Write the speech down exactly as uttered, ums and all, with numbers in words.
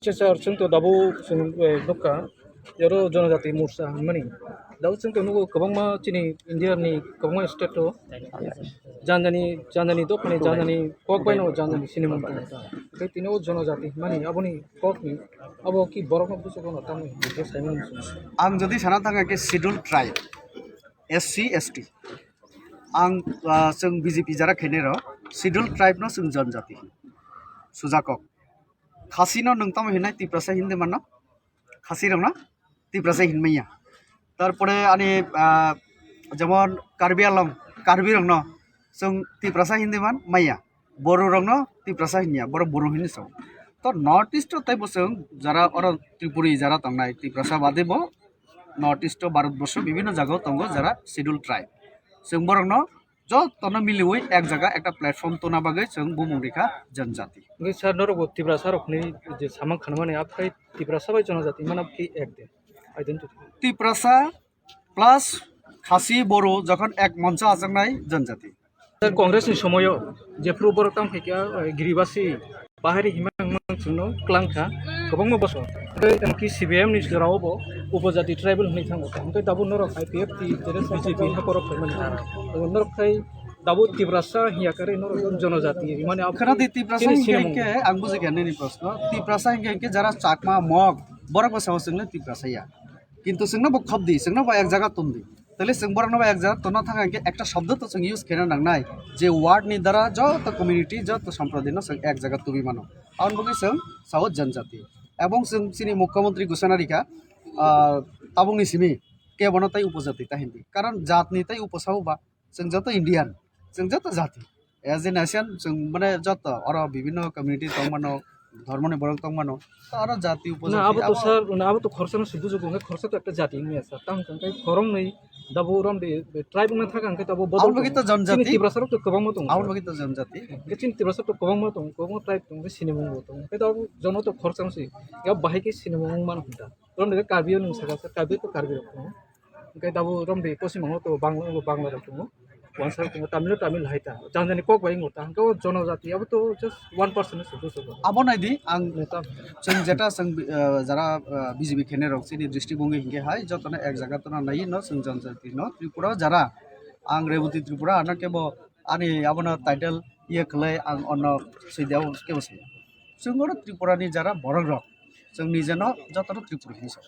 Sir, chwng to dabo chwng, eh, nukha, oro Jonojati Morcha hinmani. Dabo chwng to nugo kwbangma chini India ni kwbangma state o jani jani, jani jani dophani jani jani kok bai no jani jani sinimung tong ta. Tei tini o Jonojati hinmani aboni kok ni abo ki borok no buchuk no tamo hingke sai mani chwng. Ang jodi sana thang khe Scheduled Tribe, S C, S T. Ang, ah, chwng B J P jara khainai rok Scheduled Tribe no chwng Jonojati hin. Sujakok. Khasi no nwng tamo hinai Tiprasa hindi mano? Khasi rok no Tiprasa hinmaya. Tarpore ani, ah, jemon Karbi Anglong, Karbi rok no chwng Tiprasa hindi man maya. Boro rok no Tiprasa hinya, boro Boro hinwi sao. To North East o tei bo chwng jara oro Tripuri jara tongnai Tiprasa bade bo North East o Bharat borsho bibhinno jaga o tongo jara Scheduled Tribe. Chwng borok no jotono miliwi ek jaga ekta platform tona bagwi chwng bumung rikha Janjati. Hwnkhe sir, norok bo Tiprasa rok hinwi je samang khanmani, aphai Tiprasa bai Jonojati mano ki ek de identity. Tiprasa plus Khasi Boro jokhon ek moncho achaknai Janjati. Sir, Congress ni somoyo jephru borok tamo khe kya, eh, Giribasi Bahari himang mang chwngno klang kha, kwbangma bosor. Tei tamo ki C P I M ni jora o bo upojati tribal hinwi thango. Tei tabuk norok I P F T, B J P hakorok phaimani. Norok khai tabuk Tiprasa hiya kare norok Jonojati himani abo khana di Tiprasa chini hinkhe sinimung. Hinkhe ang buji kha nini proshno. Tiprasa hinkhe hinkhe jara Chakma, Mog, borok bo sao chwngno Tiprasa ya. Kintu chwngno bo khop di, chwngno bo ek jaga tong di. Tele chwng borokno bo ek jaga tonna thang hinkhe ekta shobdo to chwng use khaina nangnai, je word ni dara joto community, joto sampradayno chwng ek jaga tubui mano. Aboni bagwi chwng sao Janjati. Ebong chwng chini Mukhyamantri ghosona rikha, ah, tabukni simi kebono tei upojati ta hindi. Karon jatni tei upo sao ba chwng joto Indian, chwng joto jati. As a nation, chwng mane joto oro bibhinno community tongmano, dhormoni borok tongmano, to oro jati upojati. Na, abo to abo sir, na, abo to khorsa no se bujugo, hwnkhe khorsa to ekta jati wngya sir. Tamo hwnkhe khoroknwi dabo romdi tribe wngna thaka hwnkhe to abo bodol tongo. Aboni bagwi to Janjati. Chini Tiprasa rok to kwbangma tongo. Aboni bagwi to Janjati. Hwnkhe chini Tiprasa to kwbangma tongo, kwbangma tribe tongo, hwnkhe sinimung bo tongo. Hwnkhe to abo jono to khorsa no se, ya bahai khe sinimung wng mano hwnta. Romdi khe Karbi o nwng saka sir, Karbi to Karbi rok tongo. Hwnkhe tabuk romdi poschim bongo to Bangla, Bangla rok tongo. Wansa rok tongo, Tamil, Tamil hai ta. Jani jani kok bai wngo ta. Hwnkhe o Jonojati abo to just one percent se bujo. Abo nai di, ang chwng jeta chwng, eh, jara, eh, B J P khainai rok chini district wngwi hinkhe hai jotono ek jaga tona nai no chwng Jonojati no Tripura jara. Ang Reboti Tripura ano kebo ani abono title iye khlai ang ono sui dia kebo se. Chwng oro Tripura ni jara borok rok. Chwng nijeno jotono Tripura hinwi sa.